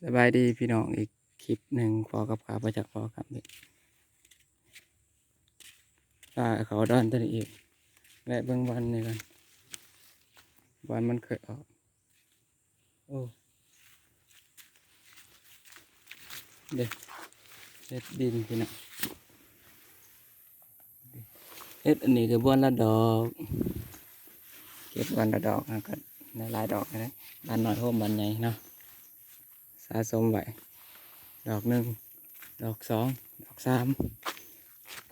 ສະບາຍດີພີ່ນ້ອງ ອີກຄລິບໜຶ່ງ ພໍກັບຂ້າພະເຈົ້າ ພໍກັບ ພາເຂົ້າດອນຕົວນີ້ອີກ ແວະເບິ່ງບ່ອນນີ້ກ່ອນ ບ່ອນມັນເຄີຍອອກ. ໂອ້ ເດ້ ເຫັດດິນພີ່ນ້ອງ ເຫັດອັນນີ້ກໍບ່ອນລະດອກ ເກັບບ່ອນລະດອກ ຫາກໍໄດ້ຫຼາຍດອກນະ ບານນ້ອຍໂຮມບານໃຫຍ່ເນາະ ສະສົມໄວ້ ດອກໜຶ່ງ ດອກສອງ ດອກສາມ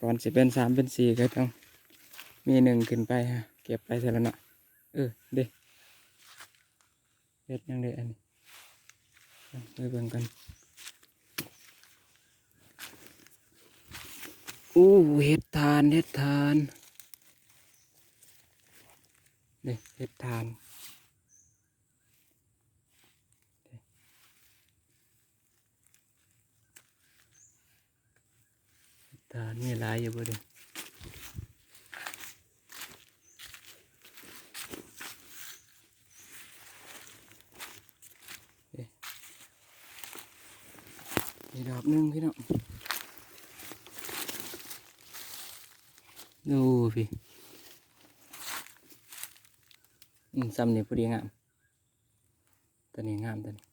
ກ່ອນຊິເປັນສາມເປັນສີ່ ກໍຕ້ອງມີໜຶ່ງຂຶ້ນໄປ ເກັບໄປເທື່ອລະໜ້ອຍ ເອີ ເດ້. ເຮັດຫຍັງເດ້ອັນນີ້ ໄປເບິ່ງກັນ. ໂອ້ ເຫັດຖ່ານ ເຫັດຖ່ານ ນີ້ເຫັດຖ່ານ ຖ່ານມີຫຼາຍຢູ່ບໍ່ເດ? ນີ້ດອກໜຶ່ງພີ່ນ້ອງ ໂອ້ ພີ້ ອືມ ຊ່ຳນີ້ພໍດີງາມ. ຕົວນີ້ງາມຕົວນີ້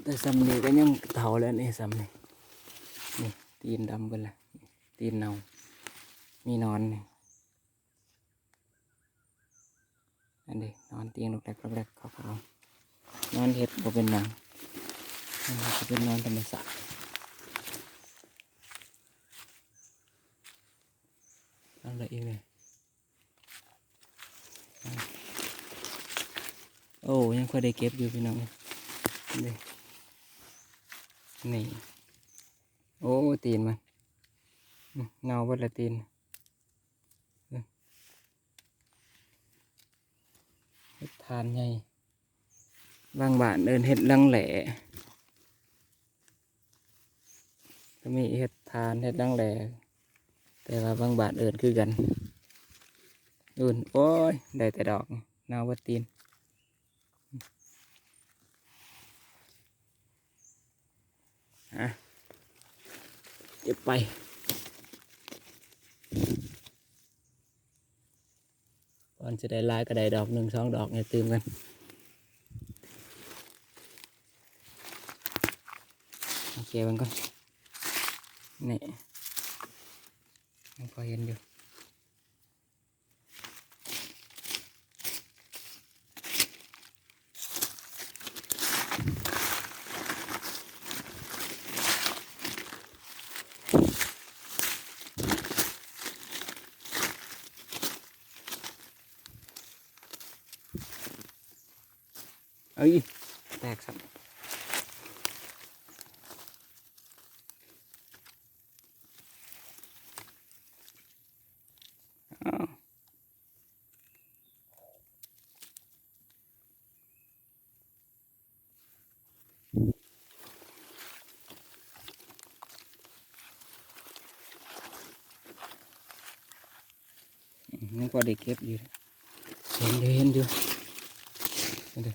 ແຕ່ຊ່ຳນີ້ກໍຍັງເຖົ້າແລ້ວນີ້ ຊ່ຳນີ້ ນີ້ຕີນດຳເບິດແລ້ວ ຕີນເນົ່າ ມີໜອນນີ້ ອັນນີ້ໜອນຕີນລັອກແລັກລັອກແລັກຂາວໆ ໜອນເຫັດບໍ່ເປັນຫຍັງ ມັນກໍເປັນໜອນທຳມະຊາດ ອັນໃດອີກນີ້. ໂອ້ ຍັງຄ່ອຍໄດ້ເກັບຢູ່ພີ່ນ້ອງ ນີ້ ນີ້ ໂອ້ ຕີນມັນ ອືມ ເນົ່າເບິດລະຕີນ ອືມ ເຫັດຖ່ານໃຫຍ່ ບາງບ້ານເອີ້ນເຫັດລັງແຫຼ ກໍມີເຫັດຖ່ານ ເຫັດລັງແຫຼ ແຕ່ວ່າບາງບ້ານເອີ້ນຄືກັນ ອື່ນ ໂອ້ຍ ໄດ້ແຕ່ດອກ ເນົ່າເບິດຕີນ ອະ ເກັບໄປ. ກ່ອນຊິໄດ້ຫຼາຍກໍໄດ້ດອກໜຶ່ງສອງດອກນີ້ຕື່ມກັນ ເອົາເກັບມັນກ່ອນ ນີ້ ຍັງພໍເຫັນຢູ່. ເອີຍ ແຕກຊ້ຳ ອ້າວ. ອືມ ຍັງພໍໄດ້ເກັບຢູ່ ເຫັນຢູ່ ເຫັນຢູ່ ເຫັນຢູ່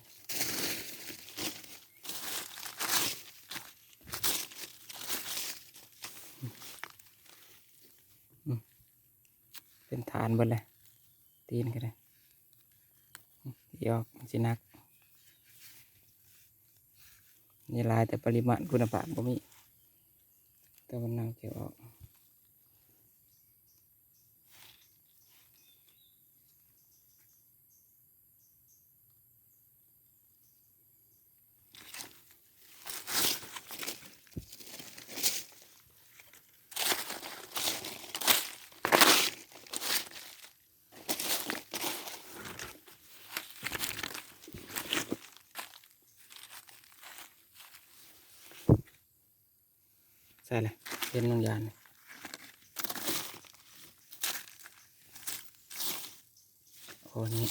ອືມ ເປັນຖານເບິດແລ້ວ ຕີນກໍໄດ້ ອືມ ຢອກ ມັນຊິໜັກ ມີຫຼາຍແຕ່ປະລິມານຄຸນນະພາບບໍ່ມີ ແຕ່ມັນນັ່ງເກັບອອກ. ໃສ່ລະ ເຫັນບາງຢ່າງ ໂອ້ ນີ້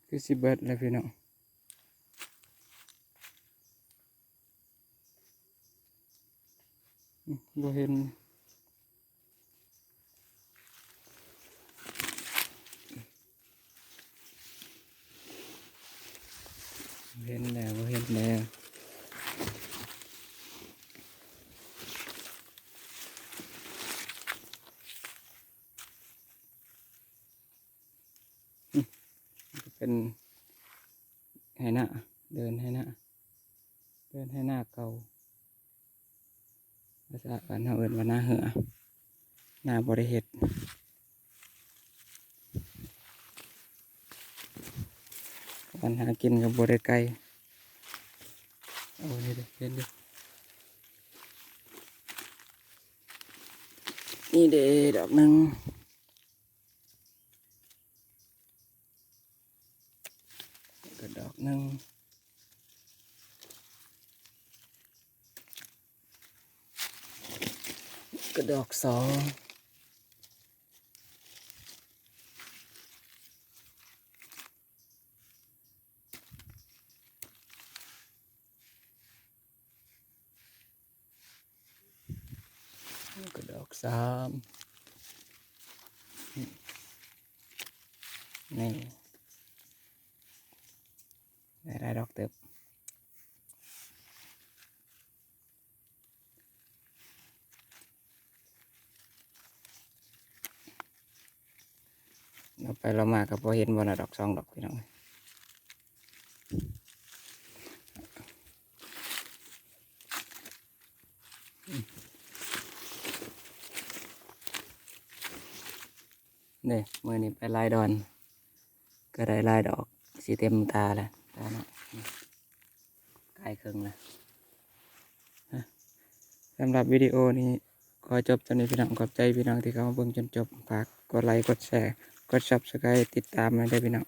ຄືຊິເບິດແລ້ວພີ່ນ້ອງ. ອືມ ບໍ່ເຫັນ ເຫັນແລ້ວ ບໍ່ເຫັນແລ້ວ. ອືມ ເປັນໄຮ່ນາ ເດີ່ນໄຮ່ນາ ເດີ່ນໄຮ່ນາເກົ່າ. ພາສາບ້ານເຮົາເອີ້ນວ່ານາເຮືອ ນາບໍ່ໄດ້ເຮັດ ການຫາກິນກໍບໍ່ໄດ້ໄກ. ໂອ້ ນີ້ເດ້ ເຫັນຢູ່ ນີ້ເດ້ ດອກໜຶ່ງ ກໍດອກໜຶ່ງ ກໍດອກສອງ ກໍດອກສາມ ນີ້ ໄດ້ຫຼາຍດອກເຕີບ. ເອົາໄປເອົາມາກໍບໍ່ເຫັນບໍ່ລະດອກສອງດອກ ພີ່ນ້ອງ. ເດ້ ມື້ນີ້ໄປລາຍດອນ ກໍໄດ້ຫຼາຍດອກ ຊິເຕັມຕາແລ້ວ ຕາເນາະ ກາຍເຄິ່ງແລ້ວ. ສຳລັບວິດີໂອນີ້ຂໍຈົບສ່ຳນີ້ ພີ່ນ້ອງ. ຂອບໃຈພີ່ນ້ອງທີ່ເຂົ້າມາເບິ່ງຈົນຈົບ. ຝາກກົດໄລ ກົດແຊ ກົດ Subscribe ຕິດຕາມແດ່ເດີພີ່ນ້ອງ.